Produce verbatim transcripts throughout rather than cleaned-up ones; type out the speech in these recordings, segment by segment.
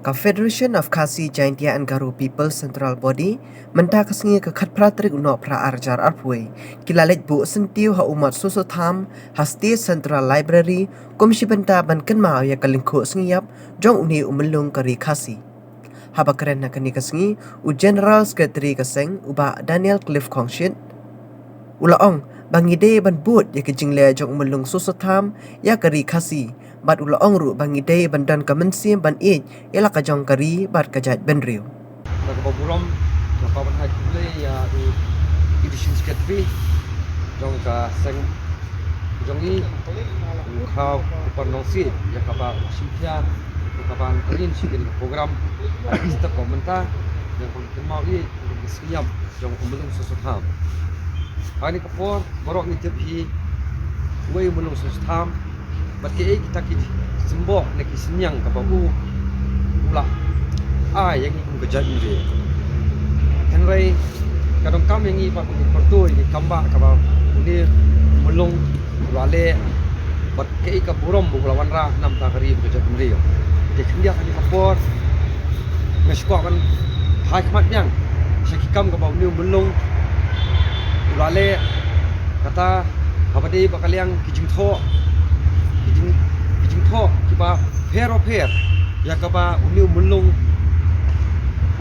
Ka Federation of Khasi Jaintia and Garo People Central Body mynta ka sngi ka khatphra tarik u Nohprah arhajar arphew wei ki la leit buh syntiew ha u Mat Soso Tham ha State Central Library kum shi bynta ban kynmaw ïa ka lyngkhuh sngi ïap jong une u myllung ka ri Khasi. Haba kren ha kane ka sngi u General Secretary ka seng u Bah Daniel Cliff Khongshit u la ong ba ngi dei ban bud ïa ka jingleh jong u myllung Soso Tham ïa ka ri Khasi bad u la ong ruh ba ngi dei ban don ka mynsiem ban ïeit ïa la ka jong ka ri bad ka jaitbynriew. Bad kaba burom nga kwah ban ai khublei ïa u Additional Secretary jong ka seng jong i u Khraw u Parnong Sih ïa kaba u shim khia ïa kaba ngi rin shi kin program ha ka step ba mynta ïa ka kynmaw ïa ka sngi ïap jong u myllung Soso Tham. Ha kane ka por baroh ngi tip hi uwei u myllung Soso Tham bad kiei kita ki symboh ne ki synñiang kaba u u la ai ïa ngi kum ka jaitbynriew. Hynrei ka donkam ïa ngi ba kum ki pyrthuh ïa ki kambah kaba une u myllung u la leh bad kaei ka burom ba u la wanrah na ka bynta ka ri bad ka jaitbynriew. Te khyndiat ha kane ka por nga sngewkwah ban phai khmat biang sha ki kam kaba une u myllung u la leh, kata haba dei ba ka liang ki jingthoh ki jing ki jingthoh kiba pher ba pher ïa kaba une u myllung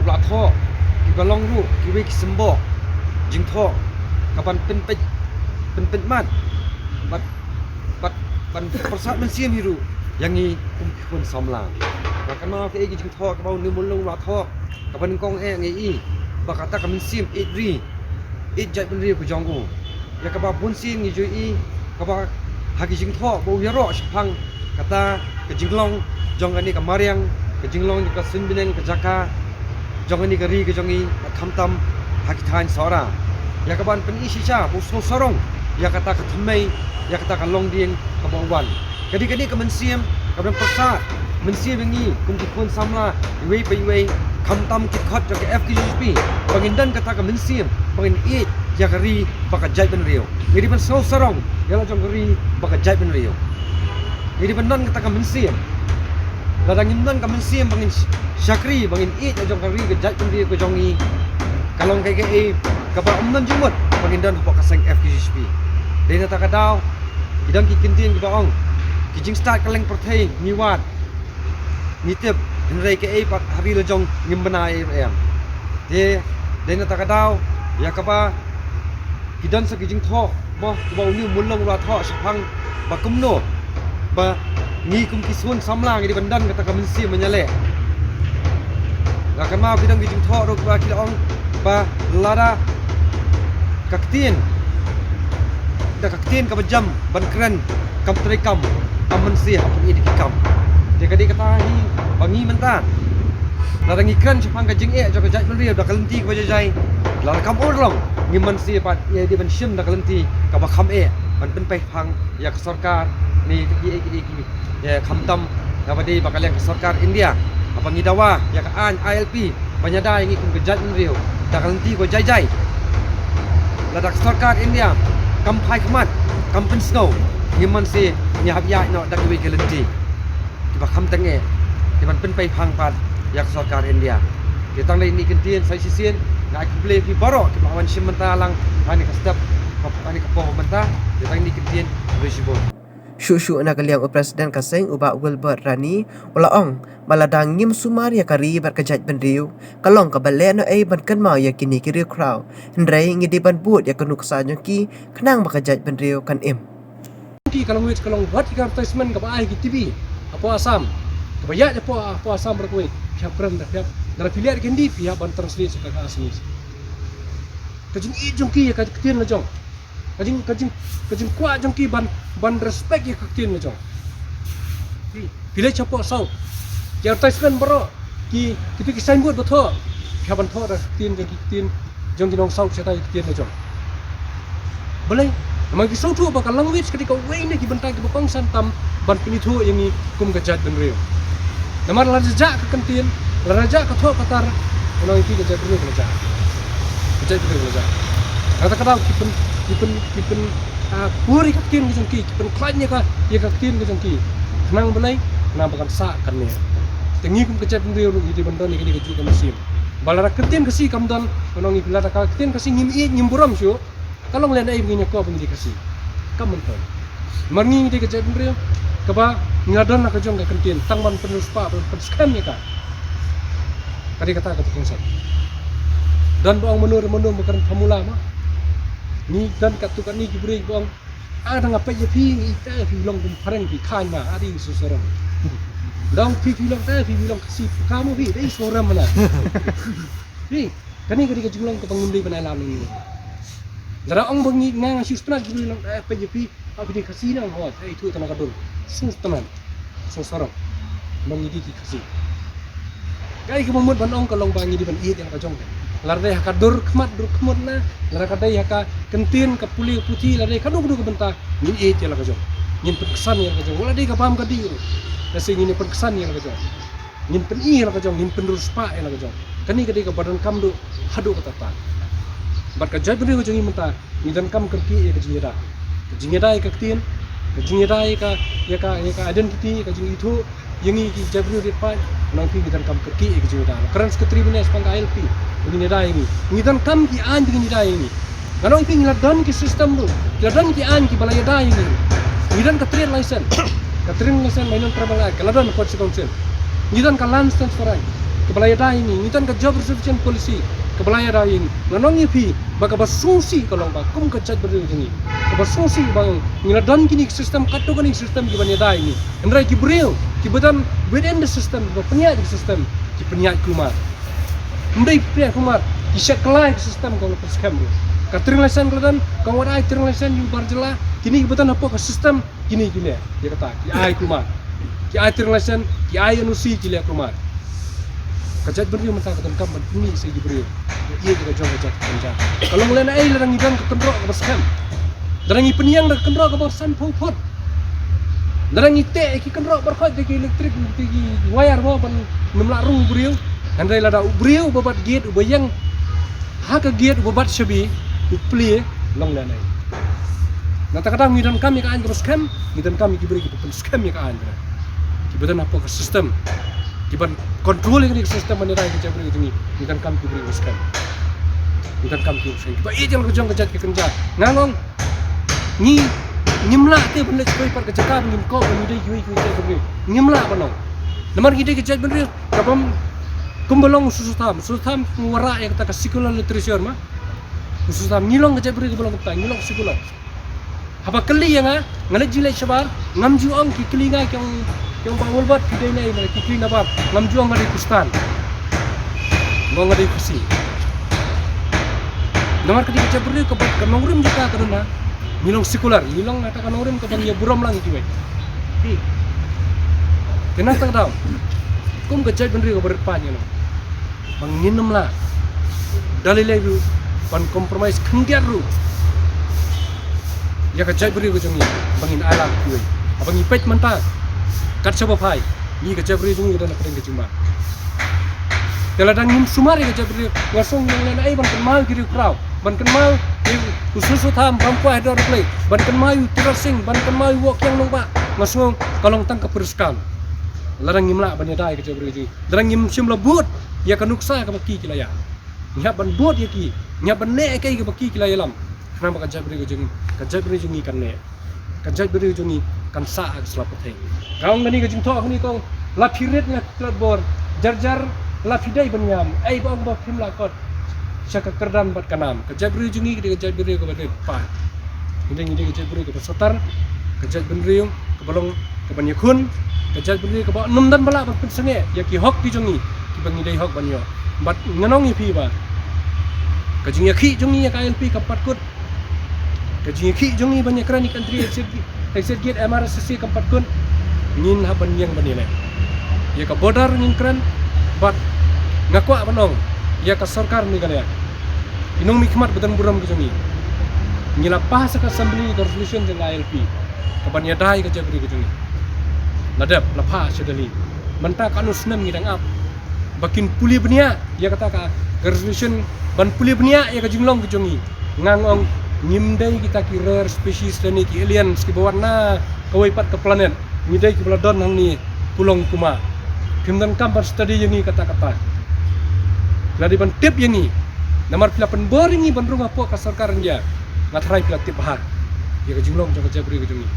u la thoh, kiba long ruh kiwei ki symboh jingthoh kaban pynpeit pynpeit mat bad bad ban pyrsad mynsiem hi ruh ïa ngi kum ki khun samla. Nga kynmaw kaei ki jingthoh kaba une u myllung u la thoh kaba nyngkong eh nga i ba kata ka mynsiem ïeit ri ïeit jaitbynriew ka jong u. Ïa kaba bun sien ngi ju i kaba ha ki jingthoh ba u ïaroh shaphang kata ka jinglong jong kane ka mariang, ka jinglong jong ka suiñbneng, ka jaka jong kane ka ri ka jong i, khamtam ha ki thaiñ Sohra. Ïa kaban pyni shisha ba u sngewsarong ïa kata ka thymmei, ïa kata ka longdieng kaba u wan. Ka dei kane ka mynsiem kaban pyrsad mynsiem ïa ngi kum ki khun samla iwei pa iwei, khamtam ki dkhot jong ka F K J G P, ba ngin don kata ka mynsiem ba ngin ïeit ïa ka ri bad ka jaitbynriew. Ngi dei ban sngewsarong ïa la jong ka ri bad ka jaitbynriew. Ngi dei ban don kata ka mynsiem. Lada ngim don ka mynsiem ba ngin sh- shakri, ba ngin ïeit la jong ka ri ka jaitbynriew ka jong ngi, ka long kaei kaei kaba ym don jingmut ba ngin don hapoh ka seng F K J G P. Dei na kata ka daw ki don ki kyntien kiba ong ki jingstad kylleng pyrthei ngi wad ngi tip, hynrei kaei pat ha ri la jong ngim bna ei ruh em. Te dei na kata ka daw ïa kaba ki don sa ki jingthoh ba, ba une u myllung u la thoh shaphang ba kumno ba ngi kum ki khun samla ngi dei ban don kata ka mynsiem ban ïaleh. Nga kynmaw ki don ki jingthoh ruh ba ki la ong ba lada ka ktien, da ka ktien kaba jam ban kren kam treikam, kam mynsiem ha pynïaid ki kam. Te ka dei kata hi ba ngi mynta lada ngi kren shaphang ka jingeh jong ka jaitbynriew da ka lynti kaba jai jai, lada kam urlong, ngi mynsiem pat ïa dei ban shim da ka lynti kaba kham eh ban pynpei phang ïa ka sorkar ne ïa ki, ïa ki, ïa ki, ïa khamtam kaba dei ba ka liang ka sorkar India. Haba ngi dawa ïa ka aiñ I L P ban ïada ïa ngi kum ka jaitbynriew da ka lynti kaba jai jai, lada ka sorkar India kam phai khmat, kam pynsngew, ngi mynsiem ngi hap ïaid noh da kiwei ki lynti kiba kham teng eh, kiban pynpei phang pat ïa ka sorkar India. Te tang dei kine ki kyntien sa shisien, nga ai khublei ïa phi baroh kiba la wan shim bynta lang ha kane ka step, ha kane ka por mynta. Te tang dei kine ki kyntien, khublei shibun. Shuh shuh na ka liang u President ka seng u Bah Wilbert Rani u la ong ba lada ngim sumar ïa ka ri bad ka jaitbynriew, ka long kaba lehnohei ban kynmaw ïa kine ki riewkhraw, hynrei ngi dei ban bud ïa ka nuksa jong ki khnang ba ka jaitbynriew kan im. Ki ka language ka long wat ki advertisement kaba ai ha ki T V hapoh Assam, kaba ïaid hapoh, hapoh Assam baroh kawei, phi hap kren da, phi hap, lada phi leh da ka Hindi phi hap ban translate sha ka Assamese. Ka jingïeit jong ki ïa ka ktien la jong, ka jing, ka jing, ka jingkwah jong ki ban, ban respect ïa ka ktien la jong. Phi, phi leit shapoh South, ki advertisement baroh, ki, kita ki signboard ba thoh, phi hap ban thoh da ka ktien jong ki, ktien jong ki nong South, shatai ka ktien la jong. Balei? Namar ki sngewthuh ba ka language ka dei kawei na ki bynta kiba kongsan tam ban pynithuh ïa ngi kum ka jaitbynriew. Namar lada jah ka kyntien, lada jah ka thoh ka tar, nga ong ïa phi ka jaitbynriew ka la jah. Ka jaitbynriew ka la jah. Kata ka daw ki pyn, ki pyn, ki pyn, ah, pur ïa ka ktien ka jong ki, ki pynkhlaiñ ïa ka, ïa ka ktien ka jong ki. Khnang balei? Khnang ba kan sah kan neh. Te ngi kum ka jaitbynriew ruh ngi dei ban don ïa kane ka juh ka mynsiem. Ba lada ka ktien Khasi kam don, ngan ong ïa phi, lada ka ktien Khasi ngim ïeit ngim burom shuh, ka long lehnohei ba ngin ïakob ba ngi dei Khasi? Kam myntoi. Namar ngi, ngi dei ka jaitbynriew kaba ngi la don la ka jong ka ktien, tang ban pynriewspah, ban pynskhem ïa ka. Ka dei kata kaba kongsan. Don ba ong mano re mano ba kren phamula ma. Ngi don katto katne ki briew ba ong, a, dang nga peit ïa phi, ngi ïeit te phi long kum phareng, phi khang ma, a dei sngewsarong. Dang phi, phi long te phi, phi long Khasi, phi khang ma phi, dei sngewrem ma na. Phi, kane ka dei ka jinglong kaba ngim dei ban ai lad ngi. Lada ong ba ngi, nga, nga sngewtynnat, ki briew long, eh, peit ïa phi, a phi dei Khasi, nang hoi, eh, ithuh tang na ka dur. Sngewtynnat, sngewsarong. Ba ngi dei ki Khasi. Kaei kaba mut ban ong ka long ba ngi dei ban ïeit ïa la ka jong ka. Lada dei ha ka dur khmat, dur khmut na, lada ka dei ha ka ktien, ka pule, ka puthi, lada dei kano kano ka bynta, ngin ïeit ïa la ka jong. Ngin pynksan ïa la ka jong. Wat la dei ka bam ka dih ruh, lehse ngin pynksan ïa la ka jong. Ngin pyni ïa la ka jong, ngin pynriewspah ïa la ka jong. Kane ka dei kaba donkam duh haduh katta katta. Bad ka jaitbynriew ka jong ngi mynta, ngi donkam kyrkieh ïa ka jingïada. Ka jingïada ïa ka ktien, ka jingïada ïa ka, ïa ka, ïa ka identity, ïa ka jingithuh ïa ngi ki jaitbynriew rit paid, nang phi, ngi donkam kyrkieh ïa ka jingïada. Kren Secretary mynne shaphang ka I L P, ngi, ngi ïada ïa ngi. Ngi donkam ki aiñ ba ngin ïada ïa ngi. Ngan ong ïa phi, ngi la don ki system ruh, ngi la don ki aiñ kiba la ïada ïa ngi. Ngi don ka trade license, ka trade license, Minor Tribal Act, ka la don ha Constituency Council. Ngi don ka Land Transfer Act, kaba la ïada ïa ngi. Ngi don ka Job Reservation Policy, kaba la ïada ïa ngi. Ngan ong ïa phi ba kaba sngewsih ka long ba kum ka jaitbynriew jong ngi, kaba sngewsih ba ngi la don kine ki system, katto katne ki system kiban ïada ïa ngi. Hynrei ki briew kiba don within the system, kiba pynïaid ïa ka system, ki pynïaid kulmar. Ym dei pynïaid kulmar, ki shet kylla ïa ka system, ka long pynskhem ruh. Ka trade license ka la don, ka wan ai trade license ïa u bar jylla, kine kiba don hapoh ka system, kine ki leh ïa kata, ki ai kulmar. Ki ai trade license, ki ai N O C, ki leh kulmar. Ka jaitbynriew mynta ka donkam ban pynmih sa ïa ki briew. Ïa ka jong ka jait ka kynja. Ka long lehnohei lada ngi don ka kynroh kaba skhem. Lada ngi pynïeng da ka kynroh kaba sanphew phut. Lada ngi teh ïa ki kynroh baroh khoit da ki electric, da ki wire mo ban ym lah rung u briew. Hynrei lada u briew uba bat gate, uba ïeng ha ka gate, uba bat shabi, u plie, long lehnohei. Nangta ka daw ngi donkam ïa ka aiñ kaba skhem, ngi donkam ïa ki briew kiba pynskhem ïa ka aiñ kane. Kiba don hapoh ka system, kiban control ïa kane ka system ban ïada ïa ka jaitbynriew jong ngi, ngi donkam ki briew kiba skhem. Ngi donkam ki briew kiba skhem, kiba ïeit ïa la ka jong ka jait ka kynja. Nga ong, ngi, ngim lah te ban leit shuwa pat ka jaka ba ngim kob ba ngi dei kiwei kiwei ki jaitbynriew. Ngim lah ban ong. Namar ngi dei ki jaitbynriew, kabym, kumba long u Soso Tham. U Soso Tham u wanrah ïa kata ka secular literature ma. U Soso Tham, ngi long ka jaitbynriew kaba long kumta, ngi long secular. Haba kylli ïa nga, nga leit jingleit shabar, ngam ju ong ki kylli nga ki ong, ki ong Bah Wilbert, phi dei naei, ki kylli na bar, ngam ju ong nga dei Khristan. Nga ong nga dei Khasi. Namar ka dei ka jaitbynriew kaba, ka nongrim jong ka ka don ha, ngi long secular, ngi long kata ka nongrim kaba ngi ïa burom lang ïa kiwei. Phi. Te nangta ka daw, kum ka jaitbynriew kaba rit paid ngi long, ba ngin ym lah da lei lei ruh ban compromise khyndiat ruh ïa ka jaitbynriew ka jong ngi ba ngin ai lad ïa kiwei. Haba ngi peit mynta kat shaba phai, ngi, ka jaitbynriew jong ngi ka don ha kyrteng ka jingma. Te lada ngim sumar ïa ka jaitbynriew, nga sngew ngi long lehnohei ban kynmaw ïa ki riewkhraw, ban kynmaw ïa u Soso Tham, bam kwah ha dor U Blei, ban kynmaw ïa u Tirot Sing, ban kynmaw ïa u Woh Kiang Nangbah, nga sngew ka long tang ka pyrskang. Lada ngim lah ban ïada ïa ka jaitbynriew jong ngi, lada ngim shym la bud ïa ka nuksa kaba ki, ki la ïa. Ngi hap ban bud ïa ki, ngi hap ban neh ïa kaei kaba ki, ki la ïalam. Khnang ba ka jaitbynriew jong ngi, ka jaitbynriew jong ngi kan neh, ka jaitbynriew jong ngi kan sah ha ka sla pyrthei. Nga ong kane ka jingthoh kane, kong, la phi rit na ki khlad bor, jar jar la phi dei ban ïam, ei ba ong ba phim lah kot sha ka kyrdan bad ka nam. Ka jaitbynriew jong ngi ka dei ka jaitbynriew kaba dei paid. Ngi dei, ngi dei ka jaitbynriew kaba sotar, ka jaitbynriew kaba long kaban ïakhun, ka jaitbynriew kaba ym don ba lah ban pynsangeh ïa ki hok ki jong ngi kiba ngi dei hok ban ïoh. Bad ngan ong ïa phi ba ka jingïakhih jong ngi ïa ka I L P kam pat kut. Ka jingïakhih jong ngi ban ïakren ïa ka Entry Exit, Exit Gate, M R S S A kam pat kut. Ngin hap ban ïeng ban ïaleh. Ïa ka border ngin kren, bad nga kwah ban ong ïa ka sorkar Meghalaya, ki nongmihkhmat ba don burom ki jong ngi, ngi la pass ha ka Assembly ka resolution jong ka I L P kaban ïada ïa ka jaitbynriew ka jong ngi. La dep, la phah sha Delhi. Mynta katno snem ngi dang ap ba kin pule bniah ïa kata ka, ka resolution, ban pule bniah ïa ka jinglong ka jong ngi. Nga ong, ngim dei kita ki rare species lane ki aliens kiba wan na kawei pat ka planet. Ngi dei kiba la don hangne kulong kumah. Phim donkam ban study ïa ngi katta katta. Phi la dei ban tip ïa ngi. Namar phi la pynbor ïa ngi ban rung hapoh ka sorkar India. Nga tharai phi la tip bha ïa ka jinglong jong ka jaitbynriew ka jong ngi.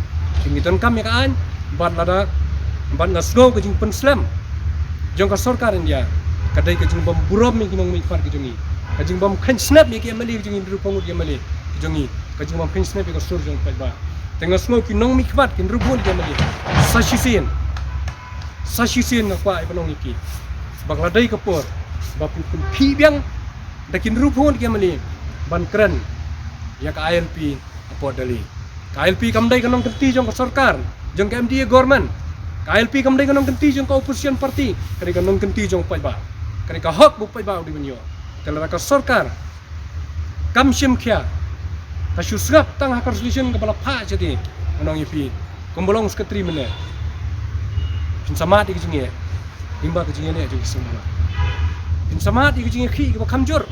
Ngi donkam ïa ka aiñ bad lada, bad nga sngew ka jingpynslem jong ka sorkar India ka dei ka jingbym burom ïa ki nongmihkhmat ki jong ngi, ka jingbym kheiñ snep ïa ki M L A ki jong ngi, hynriewphew ngut ki M L A ki jong ngi, ka jingbym kheiñ snep ïa ka sur jong u paidbah. Te nga sngew ki nongmihkhmat ki hynriewphew ngut ki M L A, sa shisien, sa shisien nga kwah ban ong ïa ki ba ka la dei ka por ba phin pynkhih biang da ki hynriewphew ngut ki M L A ban kren ïa ka I L P hapoh Delhi. Ka I L P kam dei ka nongkynti jong ka sorkar, jong ka M D A government. Ka I L P kam dei ka nongkynti jong ka opposition party, ka dei ka nongkynti jong u paidbah. Ka dei ka hok ba u paidbah u dei ban ïoh. Te lada ka sorkar kam shim khia, ka shu sngap tang ha ka resolution kaba la phah shatei, ngan ong ïa phi, kumba long u secretary mynne, phin sa mad ïa ka jingeh, lyngba ka jingeh ne jong ki seng balang. Phin sa mad ïa ka jingeh khih kaba kham jur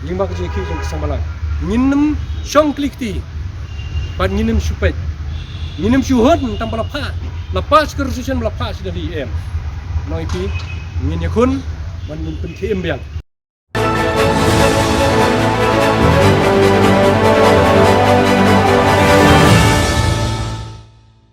lyngba ka jingeh khih jong ki seng balang. Ngin ym shong kli kti bad ngin ym shu peit, ngin ym shu hun tang ba la phah, la pass ka resolution ba la phah sha Delhi, em. Ngan ong ïa phi, ngin ïakhun bad ngin pynkhie im biang.